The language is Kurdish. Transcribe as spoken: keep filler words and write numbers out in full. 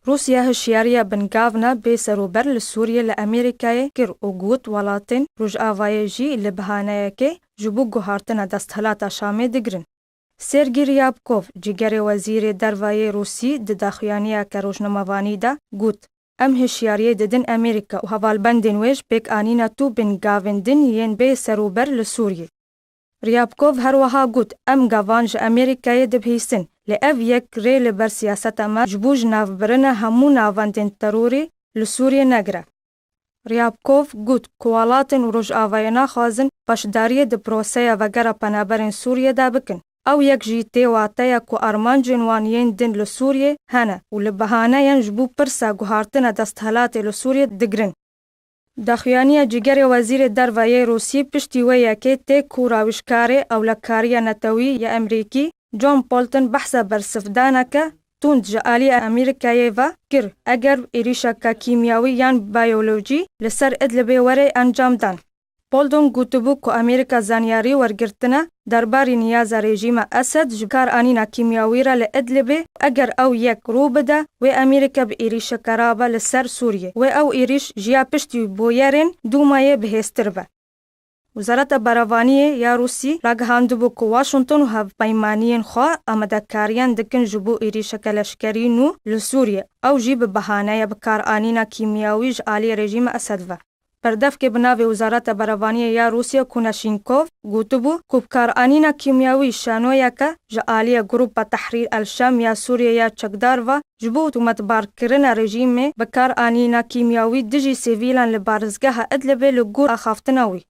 Rûsya hişyariya bingavna bê serûber li Sûriyê li Amerîkayê kir û got welatên Rojavayê jî li bihaneyekê ji bo guhartina desthilata Şamê digirin. Sergî Ryabkov, cîgerê wezîrê derve yê Rûsî di daxuyaniyeke rojnamevanî de got, Em hişyariyê didin Amerîka û hevalbendên wê ji pêkanîna tu bingavên din yên bê serûber li Sûriyê. Ryabkov her wiha got, Em gavan ji Amerîkayê dibihîsin, lê ev yek rê li ber siyaseta me ji bo ji nav birina hemû navendên terorê li Sûriyê negire. Ryabkov got ku welatên Rojavayê naxwazin beşdariyê di proseya vegera penaberên Sûriyê de bikin. Ew yek jî tê wateya ku armancên wan yên din li Sûriyê hene û li bihaneyan ji bo pirsa guhartina desthilatê li Sûriyê digirin. Daxuyaniya cîgerê wezîrê derve yê Rûsî piştî wê yekê tê ku rawîjkarê ewlekariya netewî ya Amerîkî John Bolton behsa bersivdaneke tund ji alî Amerîkayê ve kir, eger êrîşeke kîmyawî yan bayolojî li ser Idlibê were encamdan. Bolton gotibû ku Amerîka zanyarî wergirtine derbarî niyaza rejîma Esed ji karanîna kîmyawî re li Idlibê, eger ew yek rû bide, wê Amerîka bi êrîşeke rabe li ser Sûriyê. Wê ew êrîş ji ya piştî bûyerên Dûmayê bihêztir be. Wezareta Berevaniyê ya Rûsî ragihandibû ku Washington û hevpeymaniyên xwe amadekariyan dikin ji bo êrîşeke leşkerî nû li Sûriyê, ew jî bi bahaneya bikaranîna kîmyawî ji alî rejîma Esed ve. Berdevkê bi navê Wezareta Berevaniyê ya Rûsya Kunashinkov gotibû ku bikaranîna kîmyawî şanoyeke ji aliyê Grupa Tehrîr el-Şam ya Sûriyê ya çekdar ve ji bo tometbarkirina rejîmê bikaranîna kîmyawî dijî sivîlan li parêzgeha Idlibê li gor axaftina wî.